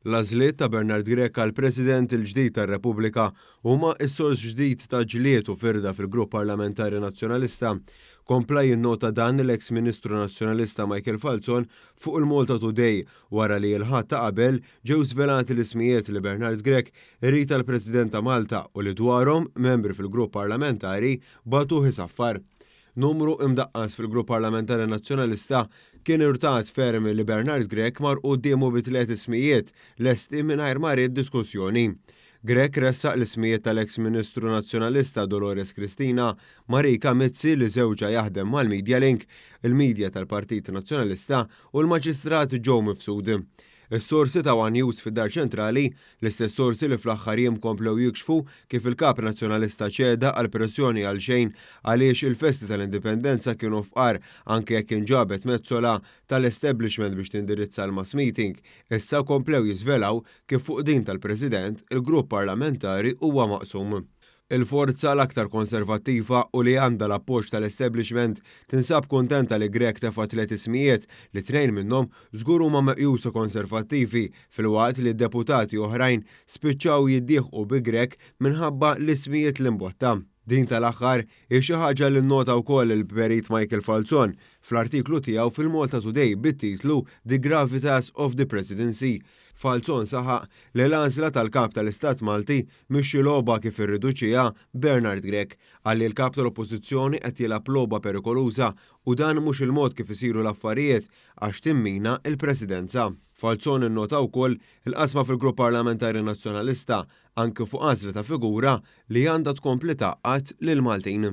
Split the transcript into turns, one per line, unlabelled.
L-għażliet ta' Bernard Grech għall-President il-ġdid tar-Repubblika huma s-sors ġdid ta' ġlied u firda fil-Grupp Parlamentari Nazzjonalista. Kompla jinnota dan l-eks Ministru Nazzjonalista Michael Falzon fuq il-Malta Today wara li l-Ħadd ta' qabel ġew żvelati l-ismijiet li Bernard Grech irid għall-President ta' Malta u li dwarhom membri fil-Grupp Parlamentari bagħtuh isaffar. Numru imdaqqas fil-Grupp Parlamentari Nazzjonalista kien urtat ferm li Bernard Grech mar quddiemu bi tliet ismijiet lesti mingħajr ma ried diskussjoni. Grech ressaq l-ismijiet tal-eks Ministru Nazzjonalista Dolores Cristina, Marika Mizzi li żewġha jaħdem mal-Media Link, il-media tal-Partit Nazzjonalista, u l-Maġistrat Joe Mifsud. Is-sorsi ta' one News fid-Dar Ċentrali, l-istess sorsi li fl-aħħar jiem komplew jikxfu kif il-Kap Nazzjonalista ċeda għal pressjoni għalxejn għaliex il-festi tal-Indipendenza kienu fqar anke jekk inġabet Metsola tal-establishment biex tindirizza l-mass meeting, issa komplew jiżvelaw kif fuq din tal-President il-grupp parlamentari huwa maqsum. Il-forza l-aktar konservattiva u li għandha l-appoġġ tal-establishment tinsab kuntenta li Grech tefa' tliet ismijiet li tnejn minnhom żgur huma meqjusa konservattivi filwaqt li deputati oħrajn spiċċaw jiddieħqu bi Grech minħabba l-ismijiet li mbotta. Din tal-aħħar hi xi ħaġa li nnota wkoll il-Perit Michael Falzon fl-artiklu tiegħu fil-Malta Today bit-titlu The Gravitas of the Presidency. Falzon saħaq li l-għażla tal-Kap tal-Istat Malti mhix xi logħba kif irriduċiha Bernard Grech. Qal li l-Kap tal-Oppożizzjoni qed jilgħab logħba perikoluża u dan mhux il-mod kif isiru l-affarijiet għax timmina l-Presidenza. Falzon innota wkoll il-qasma fil-Grupp Parlamentari Nazzjonalista anke fuq għażla ta' figura li għandha tkompli tgħaqqad lill-Maltin.